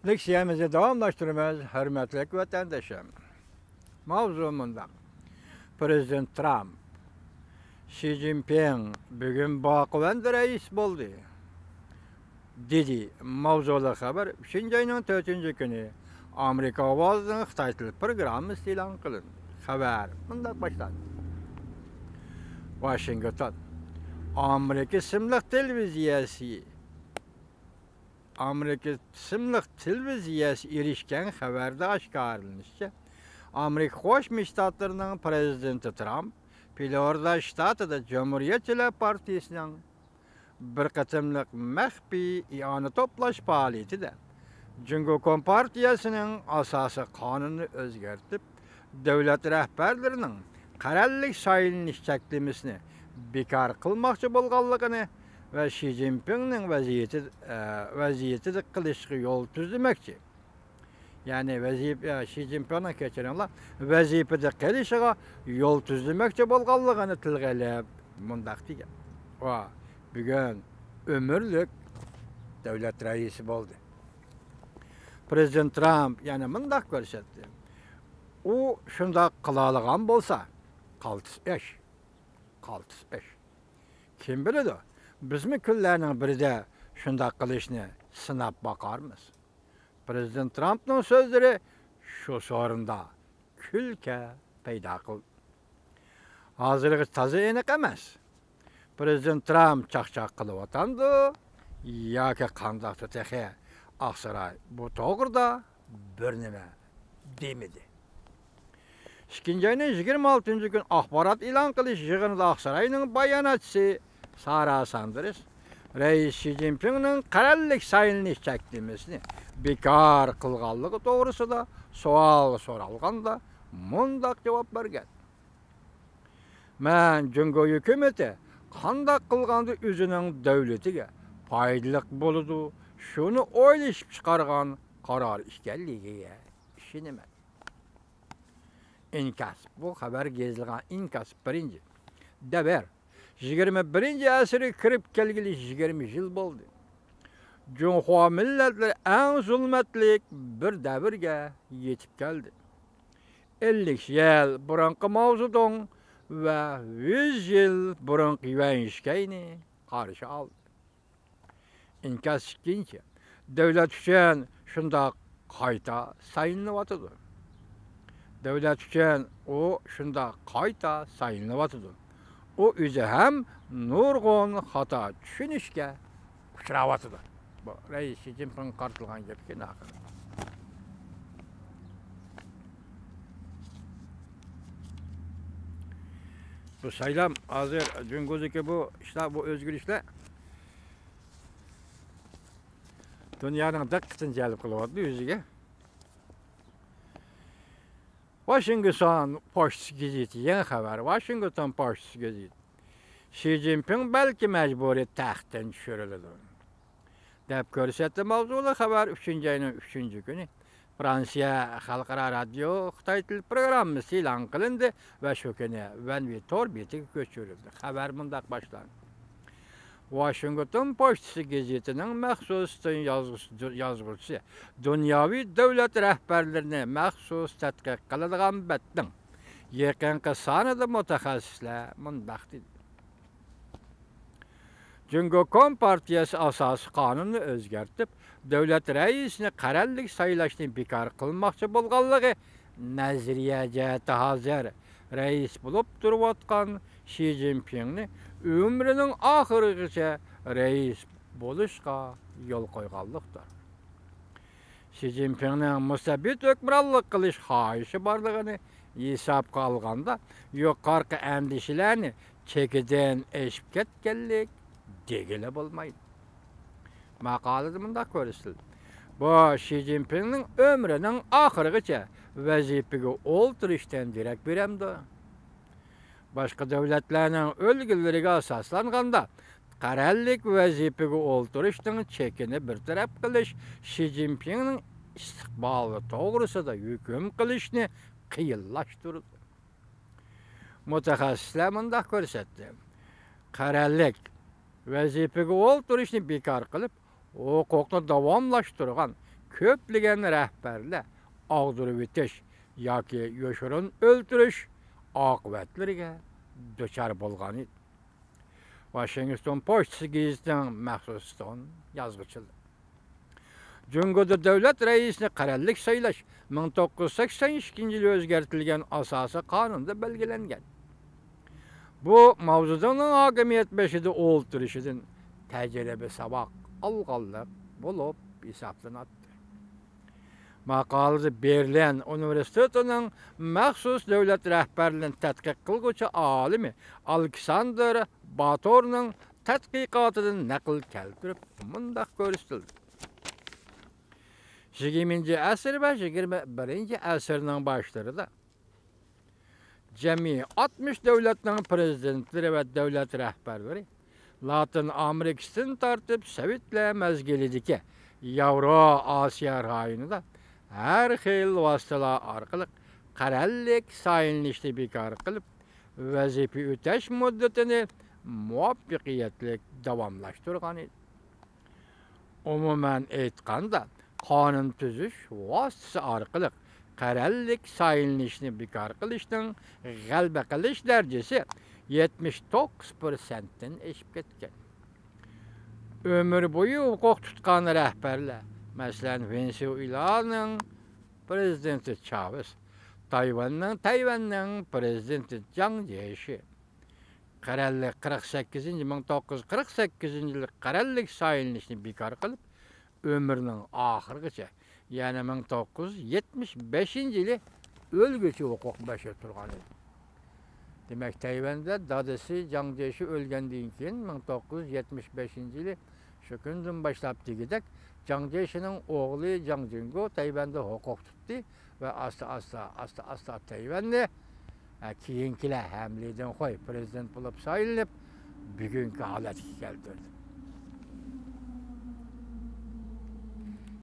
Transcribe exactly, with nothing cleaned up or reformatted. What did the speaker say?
لېكسىيەمىزنى داۋاملاشتۇرىمىز، ھۆرمەتلىك ۋەتەندىشىم. ماۋزۇ مۇنداق. پرېزىدېنت ترامپ، شى جىنپىڭ بۈگۈن باقىۋەندە رەئىس بولدى، دېدى. ماۋزۇلۇق خەۋەر ئۈچىنچى ئاينىڭ تۆتىنچى كۈنى ئامېرىكا ئاۋازىنىڭ خىتاي تىل پروگراممىسىدا ئېلان قىلىندى. خەۋەر مۇنداق باشلاندى. ۋاشىنگتون. ئامېرىكا ئىسىملىق تېلېۋىزىيەسى ئامېرىكا ئىسىملىق تېلېۋىزىيەسى ئېرىشكەن خەۋەردە ئاشكارىلىنىشىچە، ئامېرىكا قوشما شتاتلىرىنىڭ پرېزىدېنتى ترامپ فلورىدا شتاتىدا جۇمھۇرىيەتچىلەر پارتىيىسىنىڭ بىر قېتىملىق مەخپىي ئىئانە توپلاش پائالىيىتىدە جۇڭگو كومپارتىيەسىنىڭ ئاساسىي قانۇنىنى ئۆزگەرتىپ، دۆلەت رەھبەرلىرىنىڭ قەرەللىك سايلىنىش چەكلىمىسىنى بىكار قىلماقچى بولغانلىقىنى ۋە شى جىنپىڭنىڭ ۋەزىيىتى، ئە، ۋەزىيىتىدە قىلىشقا يول تۈزلىمەكچى. يەنى ۋەزىپە، شى جىنپىڭنىڭ، كەچۈرۈڭلار، ۋەزىپىدە قېلىشىغا يول تۈزلىمەكچى بولغانلىقىنى تىلغا ئېلىپ، مۇنداق دېگەن. ئۇ بۈگۈن ئۆمۈرلۈك دۆلەت رەئىسى بولدى. پرېزىدېنت ترامپ يەنە مۇنداق كۆرسەتتى. ئۇ شۇنداق قىلالىغان بولسا، قالتىس ئىش. قالتىس ئىش. كىم بىلىدۇ، بىزمۇ كۈنلەرنىڭ بىرىدە شۇنداق قىلىشنى سىناپ باقارمىز. پرېزىدېنت ترامپنىڭ سۆزلىرى شۇ سورۇندا كۈلكە پەيدا قىلدى. ھازىرغىچە تازا ئېنىق ئەمەس، پرېزىدېنت ترامپ چاقچاق قىلىۋاتامدۇ ياكى قانداقتۇ تېخى؟ ئاقساراي بۇ توغرىدا بىر نېمە دېمىدى. ئىككىنچى ئاينىڭ يىگىرمە ئالتىنچى كۈنى ئاخبارات ئېلان قىلىش يىغىنىدا ئاقساراينىڭ باياناتچىسى سارا ساندېرس رەئىس شى جىنپىڭنىڭ قەرەللىك سايلىنىش چەكلىمىسىنى بىكار قىلغانلىقى توغرىسىدا سوئال سورالغاندا مۇنداق جاۋاب بەرگەن. مەن جۇڭگو ھۆكۈمىتى قانداق قىلغاندا ئۆزىنىڭ دۆلىتىگە پايدىلىق بولىدۇ، شۇنى ئويلىشىپ چىقارغان قارار ئىكەنلىكىگە ئىشىنىمەن. ئىنكاس. بۇ خەۋەرگە يېزىلغان ئىنكاس بىرىنچى. دەۋر. يىگىرمە بىرىنچى ئەسىرگە كىرىپ كەلگىلى يىگىرمە يىل بولدى. جۇڭخۇا مىللەتلىرى ئەڭ زۇلمەتلىك بىر دەۋرگە يېتىپ كەلدى. ئەللىك يىل بۇرۇنقى ماۋزېدۇڭ ۋە يۈز يىل بۇرۇنقى يۈەنشىكەينى قارشى ئالدى. ئىنكاس ئىككىنچى. دۆلەت ئۈچۈن شۇنداق قايتا سايلىنىۋاتىدۇ. دۆلەت ئۈچۈن ئۇ شۇنداق قايتا سايلىنىۋاتىدۇ. ئۇ ئۆزى ھەم نۇرغۇن خاتا چۈشىنىشكە ئۇچراۋاتىدۇ. بۇ رەئىس شى جىنپىڭغا قارىتىلغان گەپكەن ئاخىرى. بۇ سايلام، ھازىر جۇڭگودىكى بۇ ئىشلار، بۇ ئۆزگىرىشلەر دۇنيانىڭ دىققىتىنى جەلپ قىلىۋاتىدۇ ئۆزىگە. ۋاشىنگتون پوچتىسى گېزىتى، يېڭى خەۋەر، ۋاشىنگتون پوچتىسى گېزىتى. شى جىنپىڭ بەلكى مەجبۇرىي تەختتىن چۈشۈرۈلىدۇ، دەپ كۆرسەتتى ماۋزۇلۇق خەۋەر ئۈچىنچى ئاينىڭ ئۈچىنچى كۈنى فرانسىيە خەلقئارا رادىيو خىتاي تىل پروگراممىسى ئېلان قىلىندى ۋە شۇ كۈنى ۋەنۋى تور بېتىگە كۆچۈرۈلدى. خەۋەر مۇنداق باشلاندى. ۋاشىنگتون پوچتىسى گېزىتىنىڭ مەخسۇس يازغۇچىسى، يازغۇچىسى، دۇنياۋى دۆلەت رەھبەرلىرىنى مەخسۇس تەتقىق قىلىدىغان بەتنىڭ يېقىنقى سانىدا مۇتەخەسسىسلەر مۇنداق دېدى. جۇڭگو كومپارتىيەسى ئاساسىي قانۇننى ئۆزگەرتىپ، دۆلەت رەئىسىنى قەرەللىك سايلاشنى بىكار قىلماقچى بولغانلىقى نەزەرىيە جەھەتتە ھازىر رەئىس بولۇپ تۇرۇۋاتقان شى جىنپىڭنى ئۆمرىنىڭ ئاخىرىغىچە رەئىس بولۇشقا يول قويغانلىقتۇر. شى جىنپىڭنىڭ مۇستەبىت ھۆكۈمرانلىق قىلىش خاھىشى بارلىقىنى ھېسابقا ئالغاندا، يۇقىرىقى ئەندىشىلەرنى چېكىدىن ئېشىپ كەتكەنلىك دېگىلى بولمايدۇ. ماقالىدە مۇنداق كۆرسىتىلدى. بۇ شى جىنپىڭنىڭ ئۆمرىنىڭ ئاخىرىغىچە ۋەزىپىگە ئولتۇرۇشتىن دېرەك بېرەمدۇ؟ باشقا دۆلەتلەرنىڭ ئۈلگىلىرىگە ئاساسلانغاندا، قەرەللىك ۋەزىپىگە ئولتۇرۇشنىڭ چېكىنى بىر تەرەپ قىلىش شى جىنپىڭنىڭ ئىستىقبالى توغرىسىدا ھۆكۈم قىلىشنى قىيىنلاشتۇرىدۇ. مۇتەخەسسىسلەر مۇنداق كۆرسەتتى: قەرەللىك ۋەزىپىگە ئولتۇرۇشنى بىكار قىلىپ، ھوقۇقنى داۋاملاشتۇرغان، كۆپلىگەن رەھبەرلەر ئاغدۇرۇۋېتىش ياكى يوشۇرۇن ئۆلتۈرۈش ئاقىۋەتلىرىگە دۇچار بولغانىدى. ۋاشىنگتون پوچتىسى گېزىتىنىڭ مەخسۇس تون يازغۇچىلىرى. جۇڭگودا دۆلەت رەئىسىنى قەرەللىك سايلاش مىڭ توققۇز يۈز سەكسەن ئىككىنچى يىلى ئۆزگەرتىلگەن ئاساسىي قانۇندا بەلگىلەنگەن. بۇ ماۋزېدۇڭنىڭ ھاكىمىيەت بېشىدا ئولتۇرۇشىدىن تەجرىبە ساۋاق ئالغانلىق بولۇپ ھېسابلىناتتى. ماقالىدە بېرلىن ئۇنىۋېرسىتېتىنىڭ مەخسۇس دۆلەت رەھبەرلىرىنى تەتقىق قىلغۇچى ئالىمى ئالېكساندېر باتورنىڭ تەتقىقاتىدىن نەقىل كەلتۈرۈپ مۇنداق كۆرسىتىلدى. يىگىرمىنچى ئەسىر ۋە يىگىرمە بىرىنچى ئەسىرنىڭ باشلىرىدا جەمئىي ئاتمىش دۆلەتنىڭ پىرېزىدېنتلىرى ۋە دۆلەت رەھبەرلىرى لاتىن ئامېرىكىسىدىن تارتىپ سوۋېتلار مەزگىلىدىكى ياۋرو ئاسىيا رايونىدا ھەر خىل ۋاسىتىلەر ئارقىلىق قەرەللىك سايلىنىشنى بىكار قىلىپ، ۋەزىپە ئۆتەش مۇددىتىنى مۇۋەپپەقىيەتلىك داۋاملاشتۇرغان ئىدى. ئومۇمەن ئېيتقاندا، قانۇن تۈزۈش ۋاسىتىسى ئارقىلىق قەرەللىك سايلىنىشنى بىكار قىلىشنىڭ غەلىبە قىلىش دەرىجىسى يەتمىش توققۇز پىرسەنتتىن ئېشىپ كەتكەن. ئۆمۈر بويى ھوقۇق تۇتقان رەھبەرلەر، مەسىلەن، ۋېنېسۇئېلانىڭ پىرېزىدېنتى چاۋېز، تايۋاننىڭ، تەيۋەننىڭ پىرېزىدېنتى جاڭ جيېشى، قەرەللىك قىرىق سەككىزىنچى، مىڭ توققۇز يۈز قىرىق سەككىزىنچى يىلى قەرەللىك سايلىنىشنى بىكار قىلىپ، ئۆمرىنىڭ ئاخىرىغىچە، يەنى مىڭ توققۇز يۈز يەتمىش بەشىنچى يىلى ئۆلگۈچە ھوقۇق بەشىدە تۇرغان ئىدى. دېمەك، تەيۋەندە دادىسى جاڭ جيېشى ئۆلگەندىن كېيىن، مىڭ توققۇز يۈز يەتمىش بەشىنچى يىلى شۇ كۈندىن باشلاپ دېگۈدەك، جاڭ جيېشىنىڭ ئوغلى جاڭ جىڭگو تەيۋەندە ھوقۇق تۇتتى ۋە ئاستا-ئاستا، ئاستا-ئاستا تەيۋەننى، ئە، كېيىنكىلەر ھەملىدىن خوي پىرېزىدېنت بولۇپ سايلىنىپ، بۈگۈنكى ھالەتكە كەلتۈردى.